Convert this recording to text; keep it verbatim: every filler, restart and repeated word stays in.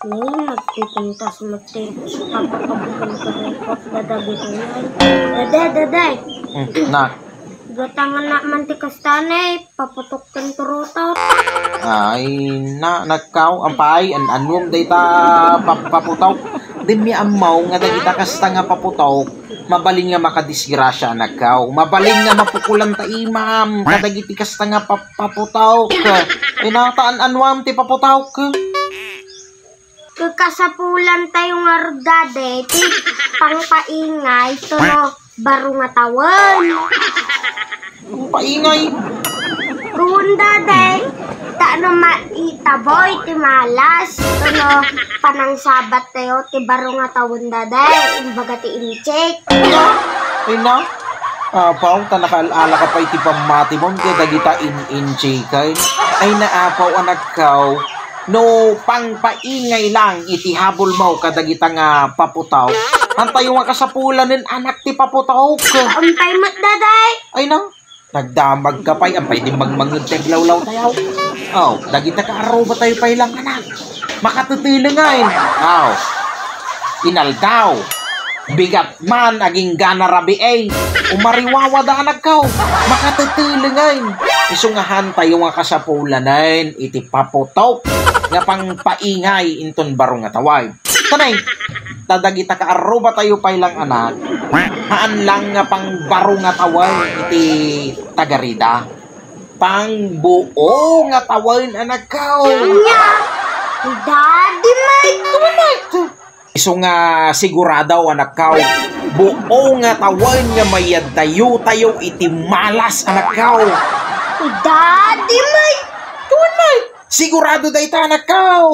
Ni, nagpipintas met ti papakabukol ko, Dada, ditoy. Dada, Dada. Hmm, nak. Gatangan na man ti kasta ni, paputok ken turutot. Ay, na, nakkaw, apay, an-anuam dayta pap-, paputok. Dimmi ammo nga dagita kasta nga paputok, mabalin nga makadisgrasia, nakkaw. Mabalin nga mapukolan ta imam kadagiti kasta nga pap-, paputok. Ay, na, ta an-anuam ti paputok. Kasapulan tayo nga rudade, ti pangpaingay, tono baro nga tawen. Paingay. Kuon, Dade, ta no maitaboy ti malas, tono panangsabat tayo ti baro nga tawen, Dade, imbaga ti inchik. Ay na, apaw, ta nakaal-ala ka pay ti pammatimon, kaya dagita in-inchikay. Ay na, apaw, anakkaw, no pangpaingay lang iti habol mo kadagita nga paputok, antayo nga kasapulanen, anak, ti paputok. Umpay met, Dade. Ay na, nagdamag ka pay, ampay di mangmangngeg ti aglawlaw tayo. Oh, dagita ka arruba tayo pay lang, anak. Makatetelengen. Oh. Inaldaw. Bigat man aging gana rabii. Umariwawa da, anakkaw. Makatetelengen. Isu nga han tayo nga kasapulanen iti paputok nga pangpaingay inton baro nga tawen. Tanay, ta dagita ka arruba tayo pay lang, anak, haan lang nga pangbaro nga tawen iti tagarida. Pangbuo nga tawen, anakkaw. Nya, Daddy Mike. Isu nga sigurado, anakkaw. Buo nga tawen nga mayad tayo, tayo iti malas, anakkaw. Daddy Mike. Sigurado dayta, anakkaw.